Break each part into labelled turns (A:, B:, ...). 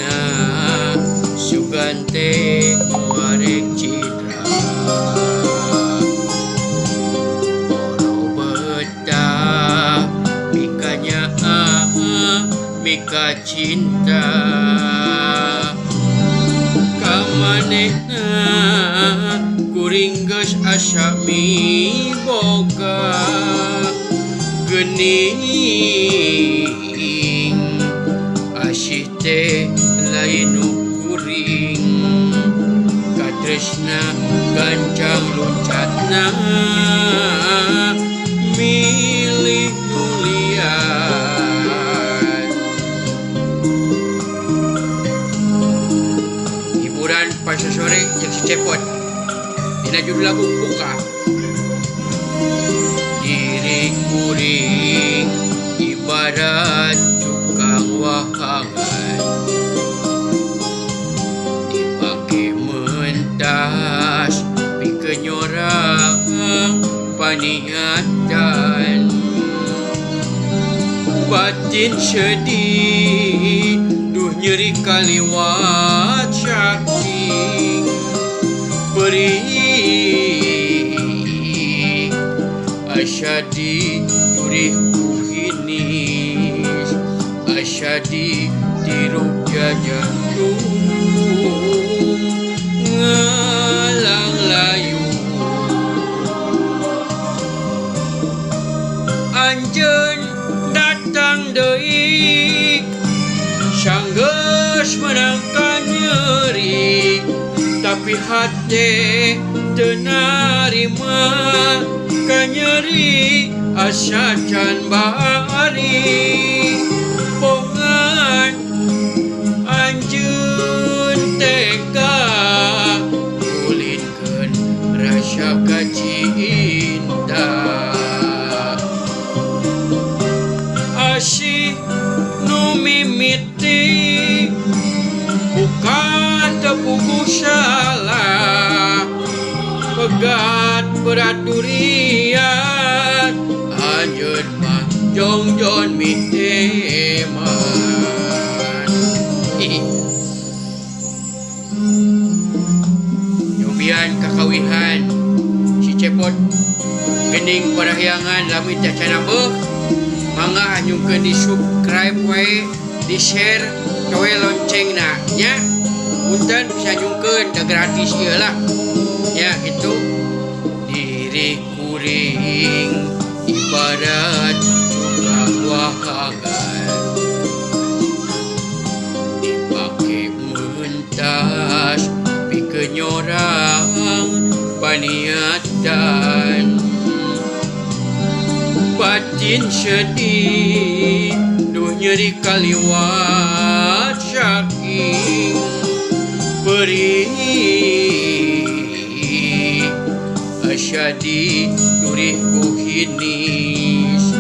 A: Manehna sugan teh moal citra. Boro betah mikanya mika cinta ka manehna kuring geus asa miboga geuning asih teh lain nu kuring katresna gancang loncatna milih nu lian. Hiburan pasar sore jeung si Cepot dina judul lagu Buka. Diri kuring ibarat tukang wahangan dipake mentas pikeun nyorang paniatan batin sedih duh nyeri kaliwat saking perih asyadi jurih ku hinis asyadi tirup jajantung ngalang layu. Anjeun datang deui sanggeus meunang ka nyeri tapi hate teu narima ka nyeri asa can bari bongan anjeun tega ngulinkeun rasa kacinta asih nu mimiti bukan tepuguh salah pegat berat durian anjeun mah jongjon miteman. Nyobian kakawihan si Cepot gening parahyangan lami teh canambeuh mangga nyungkeun di subscribe wae di share towe loncengna nya punten bisa nyungkeun da gratis ieu lah ya gitu. Diri kuring ibarat tukang wahangan dipake mentas pikeun nyorang paniatan batin sedih duh nyeri kaliwat saking perih asyadi durih ku hinis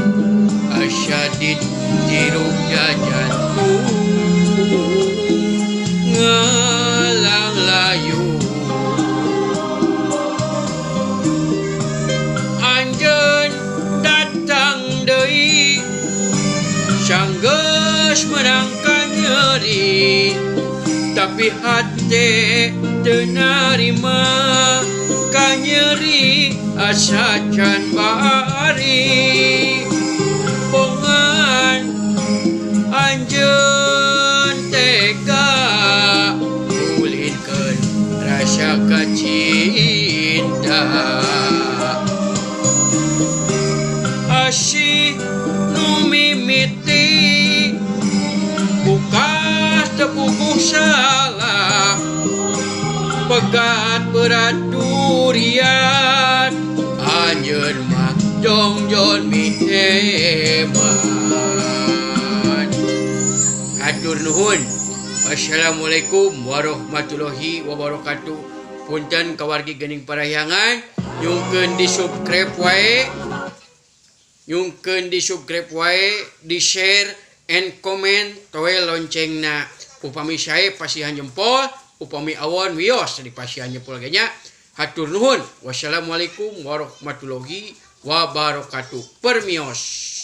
A: asyadi tirup jajantung ngalang layu. Anjeun datang deui sanggeus meunang ka nyeri tapi hate teu narima ka nyeri asa can bari bongan anjeun tega ngulinkeun rasa kacinta asih nu mimiti bukas tepuguh salah pegat berat durian anjeun mah jongjon miheman. Hatur nuhun. Assalamualaikum warahmatullahi wabarakatuh. Punten kawargi gening parahyangan nyungkeun di subscribe wae nyungkeun di subscribe wae di share and comment towe loncengna upami sae pasihan jempol upami awon wios di pasihan jempol ge nya. Hatur nuhun. Wassalamualaikum warahmatullahi wabarakatuh. Permios.